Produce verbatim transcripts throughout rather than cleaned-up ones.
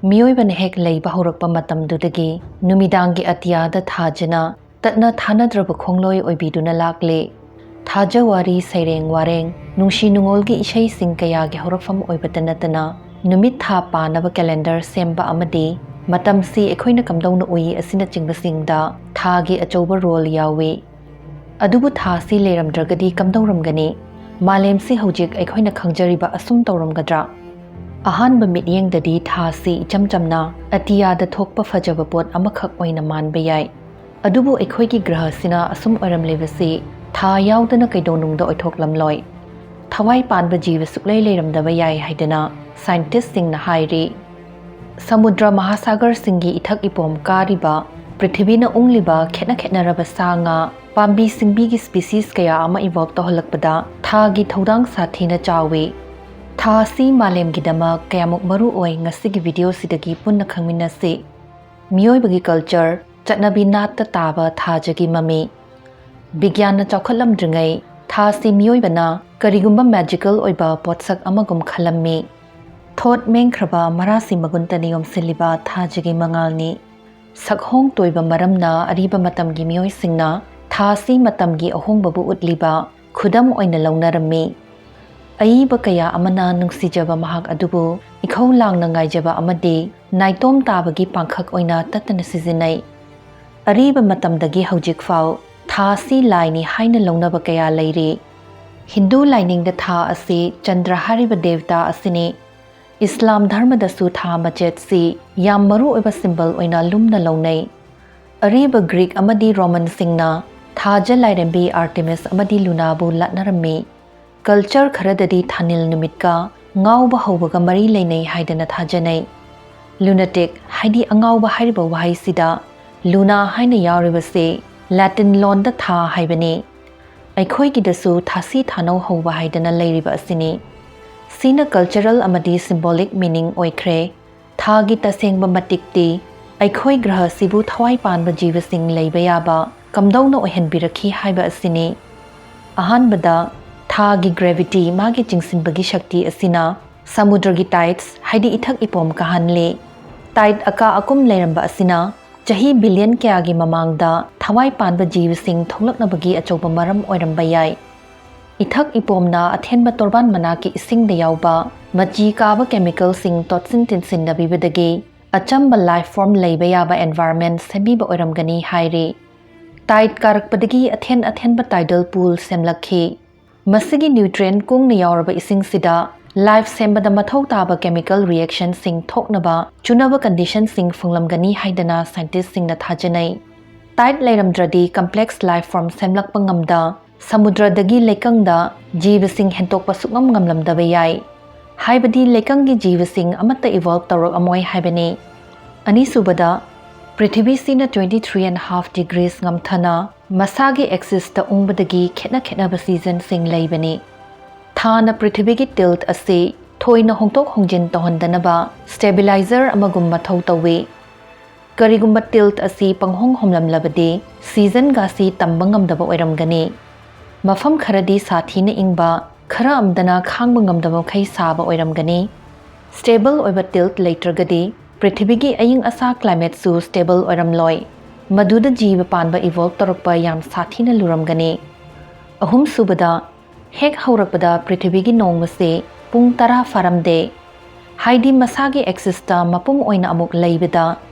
ꯃꯤꯑꯣꯏꯕꯅ ꯍꯦꯛ ꯂꯩꯕ ꯍꯧꯔꯛꯄ ꯃꯇꯝꯗꯨꯗꯒꯤ ꯅꯨꯃꯤꯗꯥꯡꯒꯤ ꯑꯇꯤꯌꯥꯗ ꯊꯥꯖꯅ ꯇꯠꯅ ꯊꯥꯅꯗ꯭ꯔꯕ ꯈꯣꯡꯂꯣꯏ ꯑꯣꯏꯕꯤꯗꯨꯅ ꯂꯥꯛꯂꯤ꯫ ꯊꯥꯖ ꯋꯥꯔꯤ, ꯁꯩꯔꯦꯡ ꯋꯥꯔꯦꯡ, ꯅꯨꯡꯁꯤ ꯅꯨꯡꯉꯣꯜꯒꯤ ꯏꯁꯩꯁꯤꯡ ꯀꯌꯥꯒꯤ ꯍꯧꯔꯛꯐꯝ ꯑꯣꯏꯕꯇ ꯅꯠꯇꯅ, ꯅꯨꯃꯤꯠ ꯊꯥ ꯄꯥꯅꯕ ꯀꯦꯂꯦꯟꯗꯔ ꯁꯦꯝꯕ ꯑꯃꯗꯤ ꯃꯇꯝꯁꯤ ꯑꯩꯈꯣꯏꯅ ꯀꯝꯗꯧꯅ ꯎꯏ ꯑꯁꯤꯅꯆꯤꯡꯕꯁꯤꯡꯗ ꯊꯥꯒꯤ ꯑꯆꯧꯕ ꯔꯣꯜ ꯌꯥꯎꯏ꯫ ꯑꯗꯨꯕꯨ ꯊꯥꯁꯤ ꯂꯩꯔꯝꯗ꯭ꯔꯒꯗꯤ ꯀꯝꯗꯧꯔꯝꯒꯅꯤ? ꯃꯥꯂꯦꯝꯁꯤ ꯍꯧꯖꯤꯛ ꯑꯩꯈꯣꯏꯅ ꯈꯪꯖꯔꯤꯕ ꯑꯁꯨꯝ ꯇꯧꯔꯝꯒꯗ꯭ꯔꯥ? ꯑꯍꯥꯟꯕ ꯃꯤꯠꯌꯦꯡꯗꯗꯤ ꯊꯥꯁꯤ ꯏꯆꯝ ꯆꯝꯅ ꯑꯇꯤꯌꯥꯗ ꯊꯣꯛꯄ ꯐꯖꯕ ꯄꯣꯠ ꯑꯃꯈꯛ ꯑꯣꯏꯅ ꯃꯥꯟꯕ ꯌꯥꯏ꯫ ꯑꯗꯨꯕꯨ ꯑꯩꯈꯣꯏꯒꯤ ꯒ꯭ꯔꯍꯁꯤꯅ ꯑꯁꯨꯝ ꯑꯣꯏꯔꯝꯂꯤꯕꯁꯤ ꯊꯥ ꯌꯥꯎꯗꯅ ꯀꯩꯗꯧꯅꯨꯡꯗ ꯑꯣꯏꯊꯣꯛꯂꯝꯂꯣꯏ꯫ ꯊꯋꯥꯏ ꯄꯥꯟꯕ ꯖꯤꯕ ꯁꯨꯛꯂꯩ ꯂꯩꯔꯝꯗꯕ ꯌꯥꯏ ꯍꯥꯏꯗꯅ ꯁꯥꯏꯟꯇꯤꯁꯁꯤꯡꯅ ꯍꯥꯏꯔꯤ꯫ ꯁꯃꯨꯗ꯭ꯔ ꯃꯍꯥꯁꯥꯒꯔꯁꯤꯡꯒꯤ ꯏꯊꯛ ꯏꯄꯣꯝ ꯀꯥꯔꯤꯕ, ꯄ꯭ꯔꯤꯊꯤꯕꯤꯅ ꯎꯪꯂꯤꯕ ꯈꯦꯠꯅ ꯈꯦꯠꯅꯔꯕ ꯁꯥ ꯉꯥ, ꯄꯥꯝꯕꯤ ꯁꯤꯡꯕꯤꯒꯤ ꯁ꯭ꯄꯤꯁꯤꯁ ꯀꯌꯥ ꯑꯃ ꯏꯚꯣꯜꯕ ꯇꯧꯍꯜꯂꯛꯄꯗ ꯊꯥꯒꯤ ꯊꯧꯗꯥꯡ ꯁꯥꯊꯤꯅ ꯆꯥꯎꯏ꯫ ꯊꯥ ꯑꯁꯤ ꯃꯥꯂꯦꯝꯒꯤꯗꯃꯛ ꯀꯌꯥꯃꯨꯛ ꯃꯔꯨ ꯑꯣꯏ, ꯉꯁꯤꯒꯤ ꯚꯤꯗꯤꯑꯣꯁꯤꯗꯒꯤ ꯄꯨꯟꯅ ꯈꯪꯃꯤꯟꯅꯁꯤ꯫ ꯃꯤꯑꯣꯏꯕꯒꯤ ꯀꯜꯆꯔ, ꯆꯠꯅꯕꯤ ꯅꯥꯠꯇ ꯇꯥꯕ ꯊꯥꯖꯒꯤ ꯃꯃꯤ꯫ ꯕꯤꯒ꯭ꯌꯥꯟꯅ ꯆꯥꯎꯈꯠꯂꯝꯗ꯭ꯔꯤꯉꯩ ꯊꯥꯁꯤ ꯃꯤꯑꯣꯏꯕꯅ ꯀꯔꯤꯒꯨꯝꯕ ꯃꯦꯖꯤꯀꯦꯜ ꯑꯣꯏꯕ ꯄꯣꯠꯁꯛ ꯑꯃꯒꯨꯝ ꯈꯜꯂꯝꯃꯤ꯫ ꯊꯣꯠ ꯃꯦꯡꯈ꯭ꯔꯕ ꯃꯔꯥꯁꯤ ꯃꯒꯨꯟꯇꯅ ꯌꯣꯝꯁꯤꯜꯂꯤꯕ ꯊꯥꯖꯒꯤ ꯃꯉꯥꯜꯅꯤ꯫ ꯁꯛꯍꯣꯡ ꯇꯣꯏꯕ ꯃꯔꯝꯅ ꯑꯔꯤꯕ ꯃꯇꯝꯒꯤ ꯃꯤꯑꯣꯏꯁꯤꯡꯅ ꯊꯥꯁꯤ ꯃꯇꯝꯒꯤ ꯑꯍꯣꯡꯕꯕꯨ ꯎꯠꯂꯤꯕ ꯈꯨꯗꯝ ꯑꯣꯏꯅ ꯂꯧꯅꯔꯝꯃꯤ꯫ ꯑꯏꯕ ꯀꯌꯥ ꯑꯃꯅ ꯅꯨꯡꯁꯤꯖꯕ ꯃꯍꯥꯛ ꯑꯗꯨꯕꯨ ꯏꯈꯧ ꯂꯥꯡꯅ ꯉꯥꯏꯖꯕ ꯑꯃꯗꯤ ꯅꯥꯏꯇꯣꯝ ꯇꯥꯕꯒꯤ ꯄꯥꯡꯈꯛ ꯑꯣꯏꯅ ꯇꯠꯇꯅ ꯁꯤꯖꯤꯟꯅꯩ꯫ ꯑꯔꯤꯕ ꯃꯇꯝꯗꯒꯤ ꯍꯧꯖꯤꯛ ꯐꯥꯎ ꯊꯥ ꯑꯁꯤ ꯂꯥꯏꯅꯤ ꯍꯥꯏꯅ ꯂꯧꯅꯕ ꯀꯌꯥ ꯂꯩꯔꯤ꯫ ꯍꯤꯟꯗꯨ ꯂꯥꯏꯅꯤꯡꯗ ꯊꯥ ꯑꯁꯤ ꯆꯟꯗ꯭ꯔ ꯍꯥꯏꯔꯤꯕ ꯗꯦꯕꯇꯥ ꯑꯁꯤꯅꯤ꯫ ꯏꯁꯂꯥꯝ ꯙꯔꯃꯗꯁꯨ ꯊꯥ ꯃꯆꯦꯠꯁꯤ ꯌꯥꯝ ꯃꯔꯨ ꯑꯣꯏꯕ ꯁꯤꯝꯕꯜ ꯑꯣꯏꯅ ꯂꯨꯝꯅ ꯂꯧꯅꯩ꯫ ꯑꯔꯤꯕ ꯒ꯭ꯔꯤꯛ ꯑꯃꯗꯤ ꯔꯣꯃꯟꯁꯤꯡꯅ ꯊꯥꯖ ꯂꯥꯏꯔꯦꯝꯕꯤ ꯑꯥꯔꯇꯦꯃꯤꯁ ꯑꯃꯗꯤ ꯂꯨꯅꯥꯕꯨ ꯂꯥꯠꯅꯔꯝꯃꯤ꯫ ꯀꯜꯆꯔ ꯈꯔꯗꯗꯤ ꯊꯥꯅꯤꯜ ꯅꯨꯃꯤꯠꯀ ꯉꯥꯎꯕ ꯍꯧꯕꯒ ꯃꯔꯤ ꯂꯩꯅꯩ ꯍꯥꯏꯗꯅ ꯊꯥꯖꯅꯩ꯫ ꯂꯨꯅꯥꯇꯤꯛ ꯍꯥꯏꯗꯤ ꯑꯉꯥꯎꯕ ꯍꯥꯏꯔꯤꯕ ꯋꯥꯍꯩꯁꯤꯗ ꯂꯨꯅꯥ ꯍꯥꯏꯅ ꯌꯥꯎꯔꯤꯕꯁꯤ ꯂꯦꯇꯤꯟ ꯂꯣꯟꯗ ꯊꯥ ꯍꯥꯏꯕꯅꯤ꯫ ꯑꯩꯈꯣꯏꯒꯤꯗꯁꯨ ꯊꯥꯁꯤ ꯊꯥꯅꯧ ꯍꯧꯕ ꯍꯥꯏꯗꯅ ꯂꯩꯔꯤꯕ ꯑꯁꯤꯅꯤ꯫ ꯁꯤꯅ ꯀꯜꯆꯔꯦꯜ ꯑꯃꯗꯤ ꯁꯤꯝꯕꯣꯂꯤꯛ ꯃꯤꯅꯤꯡ ꯑꯣꯏꯈ꯭ꯔꯦ꯫ ꯊꯥꯒꯤ ꯇꯁꯦꯡꯕ ꯃꯇꯤꯛꯇꯤ ꯑꯩꯈꯣꯏ ꯒ꯭ꯔꯍꯁꯤꯕꯨ ꯊꯋꯥꯏ ꯄꯥꯟꯕ ꯖꯤꯕꯁꯤꯡ ꯂꯩꯕ ꯌꯥꯕ ꯀꯝꯗꯧꯅ ꯑꯣꯏꯍꯟꯕꯤꯔꯛꯈꯤ ꯍꯥꯏꯕ ꯑꯁꯤꯅꯤ꯫ ꯑꯍꯥꯟꯕꯗ, ꯊꯥꯒꯤ ꯒ꯭ꯔꯦꯚꯤꯇꯤ, ꯃꯥꯒꯤ ꯆꯤꯡꯁꯤꯟꯕꯒꯤ ꯁꯛꯇꯤ ꯑꯁꯤꯅ ꯁꯃꯨꯗ꯭ꯔꯒꯤ ꯇꯥꯏꯗꯁ ꯍꯥꯏꯗꯤ ꯏꯊꯛ ꯏꯄꯣꯝ ꯀꯥꯍꯜꯂꯤ꯫ Tide ꯑꯀꯥ ꯑꯀꯨꯝ ꯂꯩꯔꯝꯕ ꯑꯁꯤꯅ ꯆꯍꯤ ꯕꯤꯂꯤꯌꯟ ꯀꯌꯥꯒꯤ ꯃꯃꯥꯡꯗ ꯊꯋꯥꯏ ꯄꯥꯟꯕ ꯖꯤꯕꯁꯤꯡ ꯊꯣꯛꯂꯛꯅꯕꯒꯤ ꯑꯆꯧꯕ ꯃꯔꯝ ꯑꯣꯏꯔꯝꯕ ꯌꯥꯏ꯫ ꯏꯊꯛ ꯏꯄꯣꯝꯅ ꯑꯊꯦꯟꯕ ꯇꯣꯔꯕꯥꯟ ꯃꯅꯥꯛꯀꯤ ꯏꯁꯤꯡꯗ ꯌꯥꯎꯕ ꯃꯆꯤ ꯀꯥꯕ ꯀꯦꯃꯤꯀꯦꯜꯁꯤꯡ ꯇꯣꯠꯁꯤꯟ ꯇꯤꯟꯁꯤꯟꯅꯕꯤꯕꯗꯒꯤ ꯑꯆꯝꯕ ꯂꯥꯏꯐ ꯐꯣꯔꯝ ꯂꯩꯕ ꯌꯥꯕ ꯑꯦꯟꯚꯥꯏꯔꯟꯃꯦꯟ ꯁꯦꯝꯕꯤꯕ ꯑꯣꯏꯔꯝꯒꯅꯤ ꯍꯥꯏꯔꯤ꯫ ꯇꯥꯏꯗ ꯀꯥꯔꯛꯄꯗꯒꯤ ꯑꯊꯦꯟ ꯑꯊꯦꯟꯕ ꯇꯥꯏꯗꯜ ꯄꯨꯜ ꯁꯦꯝꯂꯛꯈꯤ꯫ ꯃꯁꯤꯒꯤ ꯅ꯭ꯌꯨꯇ꯭ꯔꯤꯌꯦꯟ ꯀꯨꯡꯅ ꯌꯥꯎꯔꯕ ꯏꯁꯤꯡꯁꯤꯗ ꯂꯥꯏꯐ ꯁꯦꯝꯕꯗ ꯃꯊꯧ ꯇꯥꯕ ꯀꯦꯃꯤꯀꯦꯜ ꯔꯤꯌꯦꯛꯁꯟꯁꯤꯡ ꯊꯣꯛꯅꯕ ꯆꯨꯅꯕ ꯀꯟꯗꯤꯁꯟꯁꯤꯡ ꯐꯪꯂꯝꯒꯅꯤ ꯍꯥꯏꯗꯅ ꯁꯥꯏꯟꯇꯤꯁꯁꯤꯡꯅ ꯊꯥꯖꯅꯩ꯫ ꯇꯥꯏꯗ ꯂꯩꯔꯝꯗ꯭ꯔꯗꯤ ꯀꯝꯄ꯭ꯂꯦꯛꯁ ꯂꯥꯏꯐ ꯐꯣꯔꯝ ꯁꯦꯝꯂꯛꯄ ꯉꯝꯗ ꯁꯃꯨꯗ꯭ꯔꯗꯒꯤ ꯂꯩꯀꯪꯗ ꯖꯤꯕꯁꯤꯡ ꯍꯦꯟꯇꯣꯛꯄ ꯁꯨꯛꯉꯝ ꯉꯝꯂꯝꯗꯕ ꯌꯥꯏ꯫ ꯍꯥꯏꯕꯗꯤ ꯂꯩꯀꯪꯒꯤ ꯖꯤꯕꯁꯤꯡ ꯑꯃꯠꯇ ꯏꯚꯣꯜꯕ ꯇꯧꯔꯛꯑꯝꯃꯣꯏ ꯍꯥꯏꯕꯅꯤ꯫ ꯑꯅꯤꯁꯨꯕꯗ, ꯄ꯭ꯔꯤꯊꯤꯕꯤꯁꯤꯅ twenty three and half degrees ꯉꯝꯊꯅ ꯃꯁꯥꯒꯤ ꯑꯦꯛꯁꯤꯁꯇ ꯎꯪꯕꯗꯒꯤ ꯈꯦꯠꯅ ꯈꯦꯠꯅꯕ ꯁꯤꯖꯟꯁꯤꯡ ꯂꯩꯕꯅꯤ꯫ ꯊꯥꯅ ꯄ꯭ꯔꯤꯊꯤꯕꯤꯒꯤ ꯇꯤꯜꯠ ꯑꯁꯤ ꯊꯣꯏꯅ ꯍꯣꯡꯗꯣꯛ ꯍꯣꯡꯖꯤꯟ ꯇꯧꯍꯟꯗꯅꯕ ꯁ꯭ꯇꯦꯕꯤꯂꯥꯏꯖꯔ ꯑꯃꯒꯨꯝ ꯃꯊꯧ ꯇꯧꯏ꯫ ꯀꯔꯤꯒꯨꯝꯕ ꯇꯤꯜꯠ ꯑꯁꯤ ꯄꯪꯍꯣꯡ ꯍꯣꯡꯂꯝꯂꯕꯗꯤ ꯁꯤꯖꯟꯒꯁꯤ ꯇꯝꯕ ꯉꯝꯗꯕ ꯑꯣꯏꯔꯝꯒꯅꯤ꯫ ꯃꯐꯝ ꯈꯔꯗꯤ ꯁꯥꯊꯤꯅ ꯏꯪꯕ, ꯈꯔ ꯑꯃꯗꯅ ꯈꯥꯡꯕ ꯉꯝꯗꯕ ꯃꯈꯩ ꯁꯥꯕ ꯑꯣꯏꯔꯝꯒꯅꯤ꯫ ꯁ꯭ꯇꯦꯕꯜ ꯑꯣꯏꯕ ꯇꯤꯜꯠ ꯂꯩꯇ꯭ꯔꯒꯗꯤ ꯄ꯭ꯔꯤꯊꯤꯕꯤꯒꯤ ꯑꯏꯪ ꯑꯁꯥ ꯀ꯭ꯂꯥꯏꯃꯦꯠꯁꯨ ꯁ꯭ꯇꯦꯕꯜ ꯑꯣꯏꯔꯝꯂꯣꯏ꯫ ꯃꯗꯨꯗ ꯖꯤꯕ ꯄꯥꯟꯕ ꯏꯚꯣꯜꯕ ꯇꯧꯔꯛꯄ ꯌꯥꯝ ꯁꯥꯊꯤꯅ ꯂꯨꯔꯝꯒꯅꯤ꯫ ꯑꯍꯨꯝꯁꯨꯕꯗ, ꯍꯦꯛ ꯍꯧꯔꯛꯄꯗ ꯄ꯭ꯔꯤꯊꯤꯕꯤꯒꯤ ꯅꯣꯡꯃꯁꯦ ꯄꯨꯡ ꯇꯔꯥ ꯐꯥꯔꯝꯗꯦ꯫ ꯍꯥꯏꯗꯤ ꯃꯁꯥꯒꯤ ꯑꯦꯛꯁꯤꯁꯇ ꯃꯄꯨꯝ ꯑꯣꯏꯅ ꯑꯃꯨꯛ ꯂꯩꯕꯗ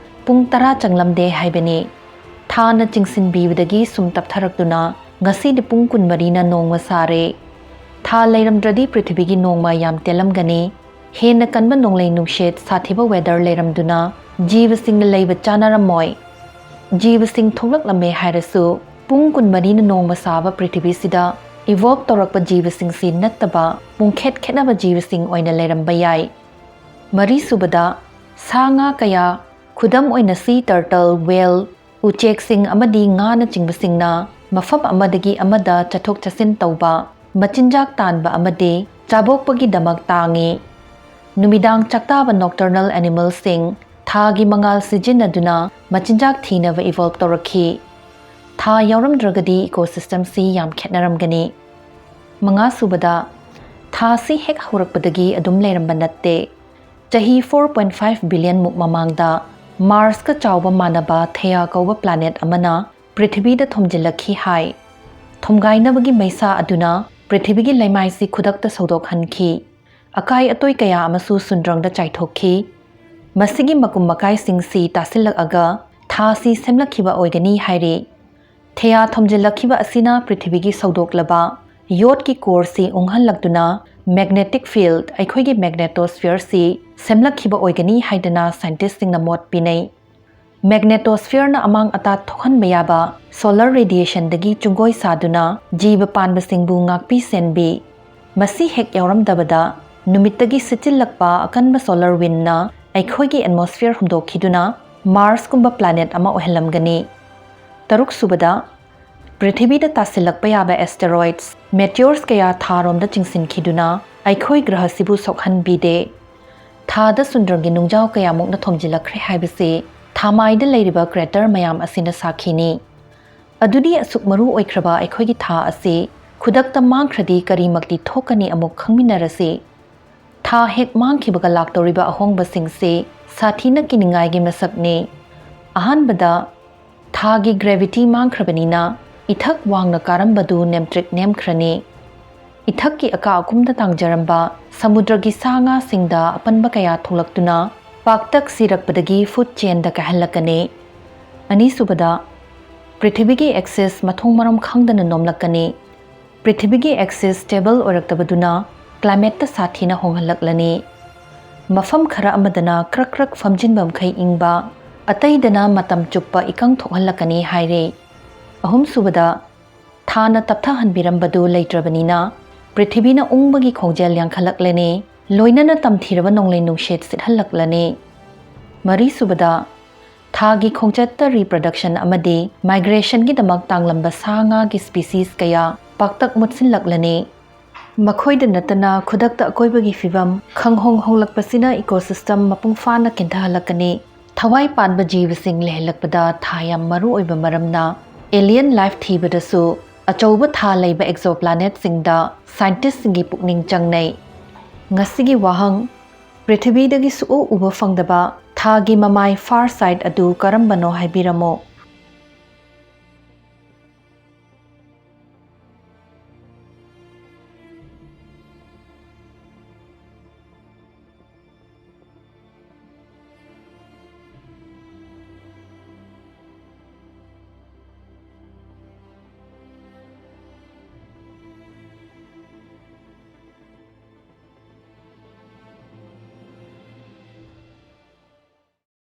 ꯄꯨꯡ ꯇꯔꯥ ꯆꯪꯂꯝꯗꯦ ꯍꯥꯏꯕꯅꯤ꯫ ꯊꯥꯅ ꯆꯤꯡꯁꯤꯟꯕꯤꯕꯗꯒꯤ ꯁꯨꯝ ꯇꯞꯊꯔꯛꯇꯨꯅ ꯉꯁꯤꯗꯤ ꯄꯨꯡ ꯀꯨꯟꯃꯔꯤꯅ ꯅꯣꯡꯃ ꯁꯥꯔꯦ꯫ ꯊꯥ ꯂꯩꯔꯝꯗ꯭ꯔꯗꯤ ꯄ꯭ꯔꯤꯊꯤꯕꯤꯒꯤ ꯅꯣꯡꯃ ꯌꯥꯝ ꯇꯦꯜꯂꯝꯒꯅꯤ꯫ ꯍꯦꯟꯅ ꯀꯟꯕ ꯅꯣꯡꯂꯩ ꯅꯨꯡꯁꯤꯠ, ꯁꯥꯊꯤꯕ ꯋꯦꯗꯔ ꯂꯩꯔꯝꯗꯨꯅ ꯖꯤꯕꯁꯤꯡꯅ ꯂꯩꯕ ꯆꯥꯅꯔꯝꯃꯣꯏ꯫ ꯖꯤꯕꯁꯤꯡ ꯊꯣꯛꯂꯛꯂꯝꯃꯦ ꯍꯥꯏꯔꯁꯨ ꯄꯨꯡ ꯀꯨꯟꯃꯔꯤꯅ ꯅꯣꯡꯃ ꯁꯥꯕ ꯄ꯭ꯔꯤꯊꯤꯕꯤꯁꯤꯗ ꯏꯚꯣꯜꯕ ꯇꯧꯔꯛꯄ ꯖꯤꯕꯁꯤꯡꯁꯤ ꯅꯠꯇꯕ ꯄꯨꯡꯈꯦꯠ ꯈꯦꯠꯅꯕ ꯖꯤꯕꯁꯤꯡ ꯑꯣꯏꯅ ꯂꯩꯔꯝꯕ ꯌꯥꯏ꯫ ꯃꯔꯤꯁꯨꯕꯗ, ꯁꯥ ꯉꯥ ꯀꯌꯥ, ꯈꯨꯗꯝ ꯑꯣꯏꯅ sea turtle, whale, ꯎꯆꯦꯛꯁꯤꯡ ꯑꯃꯗꯤ ꯉꯥꯅꯆꯤꯡꯕꯁꯤꯡꯅ ꯃꯐꯝ ꯑꯃꯗꯒꯤ ꯑꯃꯗ ꯆꯠꯊꯣꯛ ꯆꯠꯁꯤꯟ ꯇꯧꯕ, ꯃꯆꯤꯟꯖꯥꯛ ꯇꯥꯟꯕ ꯑꯃꯗꯤ ꯆꯥꯕꯣꯛꯄꯒꯤꯗꯃꯛ ꯇꯥꯡꯏ꯫ ꯅꯨꯃꯤꯗꯥꯡ ꯆꯥꯛꯇꯥꯕ nocturnal animalꯁꯤꯡ ꯊꯥꯒꯤ ꯃꯉꯥꯜ ꯁꯤꯖꯤꯟꯅꯗꯨꯅ ꯃꯆꯤꯟꯖꯥꯛ ꯊꯤꯅꯕ ꯏꯚꯣꯜꯕ ꯇꯧꯔꯛꯈꯤ꯫ ꯊꯥ ꯌꯥꯎꯔꯝꯗ꯭ꯔꯒꯗꯤ ꯏꯀꯣꯁꯤꯁꯇꯦꯝꯁꯤ ꯌꯥꯝ ꯈꯦꯠꯅꯔꯝꯒꯅꯤ꯫ ꯃꯉꯥꯁꯨꯕꯗ, ꯊꯥꯁꯤ ꯍꯦꯛ ꯍꯧꯔꯛꯄꯗꯒꯤ ꯑꯗꯨꯝ ꯂꯩꯔꯝꯕ ꯅꯠꯇꯦ꯫ ꯆꯍꯤ four point five billion ꯃꯨꯛ ꯃꯃꯥꯡꯗ ꯃꯥꯔꯁꯀ ꯆꯥꯎꯕ ꯃꯥꯟꯅꯕ ꯊꯦꯌꯥ ꯀꯧꯕ ꯄ꯭ꯂꯥꯅꯦꯠ ꯑꯃꯅ ꯄ꯭ꯔꯤꯊꯤꯕꯤꯗ ꯊꯣꯝꯖꯤꯜꯂꯛꯈꯤ ꯍꯥꯏ꯫ ꯊꯣꯝꯒꯥꯏꯅꯕꯒꯤ ꯃꯩꯁꯥ ꯑꯗꯨꯅ ꯄ꯭ꯔꯤꯊꯤꯕꯤꯒꯤ ꯂꯩꯃꯥꯏꯁꯤ ꯈꯨꯗꯛꯇ ꯁꯧꯗꯣꯛꯍꯟꯈꯤ꯫ ꯑꯀꯥꯏ ꯑꯇꯣꯏ ꯀꯌꯥ ꯑꯃꯁꯨ ꯁꯨꯟꯗ꯭ꯔꯪꯗ ꯆꯥꯏꯊꯣꯛꯈꯤ꯫ ꯃꯁꯤꯒꯤ ꯃꯀꯨꯝ ꯃꯀꯥꯏꯁꯤꯡꯁꯤ ꯇꯥꯁꯤꯜꯂꯛꯑꯒ ꯊꯥꯁꯤ ꯁꯦꯝꯂꯛꯈꯤꯕ ꯑꯣꯏꯒꯅꯤ ꯍꯥꯏꯔꯤ꯫ ꯊꯦꯌꯥ ꯊꯣꯝꯖꯤꯜꯂꯛꯈꯤꯕ ꯑꯁꯤꯅ ꯄ꯭ꯔꯤꯊꯤꯕꯤꯒꯤ ꯁꯧꯗꯣꯛꯂꯕ ꯌꯣꯠꯀꯤ ꯀꯣꯔꯁꯤ ꯎꯪꯍꯜꯂꯛꯇꯨꯅ magnetic field, ꯑꯩꯈꯣꯏꯒꯤ magnetosphereꯁꯤ ꯁꯦꯝꯂꯛꯈꯤꯕ ꯑꯣꯏꯒꯅꯤ ꯍꯥꯏꯗꯅ ꯁꯥꯏꯟꯇꯤꯁꯁꯤꯡꯅ ꯃꯣꯠ ꯄꯤꯅꯩ꯫ Magnetosphereꯅ ꯑꯃꯥꯡ ꯑꯇꯥ ꯊꯣꯛꯍꯟꯕ ꯌꯥꯕ solar radiationꯗꯒꯤ ꯆꯨꯡꯒꯣꯏ ꯁꯥꯗꯨꯅ ꯖꯤꯕ ꯄꯥꯟꯕꯁꯤꯡꯕꯨ ꯉꯥꯛꯄꯤ ꯁꯦꯟꯕꯤ꯫ ꯃꯁꯤ ꯍꯦꯛ ꯌꯥꯎꯔꯝꯗꯕꯗ ꯅꯨꯃꯤꯠꯇꯒꯤ ꯁꯤꯠꯆꯤꯜꯂꯛꯄ ꯑꯀꯟꯕ solar windꯅ ꯑꯩꯈꯣꯏꯒꯤ atmosphere ꯍꯨꯝꯗꯣꯛꯈꯤꯗꯨꯅ ꯃꯥꯔꯁꯀꯨꯝꯕ ꯄ꯭ꯂꯥꯅꯦꯠ ꯑꯃ ꯑꯣꯏꯍꯜꯂꯝꯒꯅꯤ꯫ ꯇꯔꯨꯛꯁꯨꯕꯗ, ꯄ꯭ꯔꯤꯊꯤꯕꯤꯗ ꯇꯥꯁꯤꯜꯂꯛꯄ ꯌꯥꯕ asteroids, meteors ꯀꯌꯥ ꯊꯥꯔꯣꯝꯗ ꯆꯤꯡꯁꯤꯟꯈꯤꯗꯨꯅ ꯑꯩꯈꯣꯏ ꯒ꯭ꯔꯍꯁꯤꯕꯨ ꯁꯣꯛꯍꯟꯕꯤꯗꯦ꯫ ꯊꯥꯗ ꯁꯨꯟꯗ꯭ꯔꯪꯒꯤ ꯅꯨꯡꯖꯥꯎ ꯀꯌꯥꯃꯨꯛꯅ ꯊꯣꯝꯖꯤꯜꯂꯛꯈ꯭ꯔꯦ ꯍꯥꯏꯕꯁꯤ ꯊꯥꯃꯥꯏꯗ ꯂꯩꯔꯤꯕ crater ꯃꯌꯥꯝ ꯑꯁꯤꯅ ꯁꯥꯈꯤꯅꯤ꯫ ꯑꯗꯨꯗꯤ ꯑꯁꯨꯛ ꯃꯔꯨ ꯑꯣꯏꯈ꯭ꯔꯕ ꯑꯩꯈꯣꯏꯒꯤ ꯊꯥ ꯑꯁꯤ ꯈꯨꯗꯛꯇ ꯃꯥꯡꯈ꯭ꯔꯗꯤ ꯀꯔꯤꯃꯛꯇꯤ ꯊꯣꯛꯀꯅꯤ, ꯑꯃꯨꯛ ꯈꯪꯃꯤꯟꯅꯔꯁꯤ꯫ ꯊꯥ ꯍꯦꯛ ꯃꯥꯡꯈꯤꯕꯒ ꯂꯥꯛꯇꯧꯔꯤꯕ ꯑꯍꯣꯡꯕꯁꯤꯡꯁꯤ ꯁꯥꯊꯤꯅ ꯀꯤꯅꯤꯡꯉꯥꯏꯒꯤ ꯃꯁꯛꯅꯤ꯫ ꯑꯍꯥꯟꯕꯗ, ꯊꯥꯒꯤ gravity ꯃꯥꯡꯈ꯭ꯔꯕꯅꯤꯅ ꯏꯊꯛ ꯋꯥꯡꯅ ꯀꯥꯔꯝꯕꯗꯨ ꯅꯦꯝꯇ꯭ꯔꯤꯛ ꯅꯦꯝꯈ꯭ꯔꯅꯤ꯫ ꯏꯊꯛꯀꯤ ꯑꯀꯥ ꯑꯀꯨꯝꯗ ꯇꯥꯡꯖꯔꯝꯕ ꯁꯃꯨꯗ꯭ꯔꯒꯤ ꯁꯥ ꯉꯥꯁꯤꯡꯗ ꯑꯄꯟꯕ ꯀꯌꯥ ꯊꯣꯛꯂꯛꯇꯨꯅ ꯄꯥꯛꯇꯛ ꯁꯤꯔꯛꯄꯗꯒꯤ food chainꯗ ꯀꯥꯏꯍꯜꯂꯛꯀꯅꯤ꯫ ꯑꯅꯤꯁꯨꯕꯗ, ꯄ꯭ꯔꯤꯊꯤꯕꯤꯒꯤ axis ꯃꯊꯣꯡ ꯃꯔꯝ ꯈꯪꯗꯅ ꯅꯣꯝꯂꯛꯀꯅꯤ꯫ ꯄ꯭ꯔꯤꯊꯤꯕꯤꯒꯤ axis stable ꯑꯣꯏꯔꯛꯇꯕꯗꯨꯅ climateꯇ ꯁꯥꯊꯤꯅ ꯍꯣꯡꯍꯜꯂꯛꯂꯅꯤ꯫ ꯃꯐꯝ ꯈꯔ ꯑꯃꯗꯅ ꯀ꯭ꯔꯛ ꯀ꯭ꯔꯛ ꯐꯝꯖꯤꯟꯕ ꯃꯈꯩ ꯏꯪꯕ, ꯑꯇꯩꯗꯅ ꯃꯇꯝ ꯆꯨꯞꯄ ꯏꯀꯪ ꯊꯣꯛꯍꯜꯂꯛꯀꯅꯤ ꯍꯥꯏꯔꯤ꯫ ꯑꯍꯨꯝꯁꯨꯕꯗ, ꯊꯥꯅ ꯇꯞꯊꯍꯟꯕꯤꯔꯝꯕꯗꯨ ꯂꯩꯇ꯭ꯔꯕꯅꯤꯅ ꯄ꯭ꯔꯤꯊꯤꯕꯤꯅ ꯎꯪꯕꯒꯤ ꯈꯣꯡꯖꯦꯜ ꯌꯥꯡꯈꯠꯂꯛꯂꯅꯤ, ꯂꯣꯏꯅꯅ ꯇꯝꯊꯤꯔꯕ ꯅꯣꯡꯂꯩ ꯅꯨꯡꯁꯤꯠ ꯁꯤꯠꯍꯜꯂꯛꯂꯅꯤ꯫ ꯃꯔꯤꯁꯨꯕꯗ, ꯊꯥꯒꯤ ꯈꯣꯡꯆꯠꯇ reproduction ꯑꯃꯗꯤ migrationꯒꯤꯗꯃꯛ ꯇꯥꯡꯂꯝꯕ ꯁꯥ ꯉꯥꯒꯤ species ꯀꯌꯥ ꯄꯥꯛꯇꯛ ꯃꯨꯠꯁꯤꯜꯂꯛꯂꯅꯤ꯫ ꯃꯈꯣꯏꯗ ꯅꯠꯇꯅ ꯈꯨꯗꯛꯇ ꯑꯀꯣꯏꯕꯒꯤ ꯐꯤꯕꯝ ꯈꯪꯍꯣꯡ ꯍꯣꯡꯂꯛꯄꯁꯤꯅ ecosystem ꯃꯄꯨꯡ ꯐꯥꯅ ꯀꯤꯟꯊꯍꯜꯂꯛꯀꯅꯤ꯫ ꯊꯋꯥꯏ ꯄꯥꯟꯕ ꯖꯤꯕꯁꯤꯡ ꯂꯩꯍꯜꯂꯛꯄꯗ ꯊꯥ ꯌꯥꯝ ꯃꯔꯨ ꯑꯣꯏꯕ ꯃꯔꯝꯅ alien life ꯊꯤꯕꯗꯁꯨ ꯑꯆꯧꯕ ꯊꯥ ꯂꯩꯕ exoplanetꯁꯤꯡꯗ scientistꯁꯤꯡꯒꯤ ꯄꯨꯛꯅꯤꯡ ꯆꯪꯅꯩ꯫ ꯉꯁꯤꯒꯤ ꯋꯥꯍꯪ: ꯄ꯭ꯔꯤꯊꯤꯕꯤꯗꯒꯤ ꯁꯨꯛꯎ ꯎꯕ ꯐꯪꯗꯕ ꯊꯥꯒꯤ ꯃꯃꯥꯏ far side ꯑꯗꯨ ꯀꯔꯝꯕꯅꯣ ꯍꯥꯏꯕꯤꯔꯝꯃꯨ꯫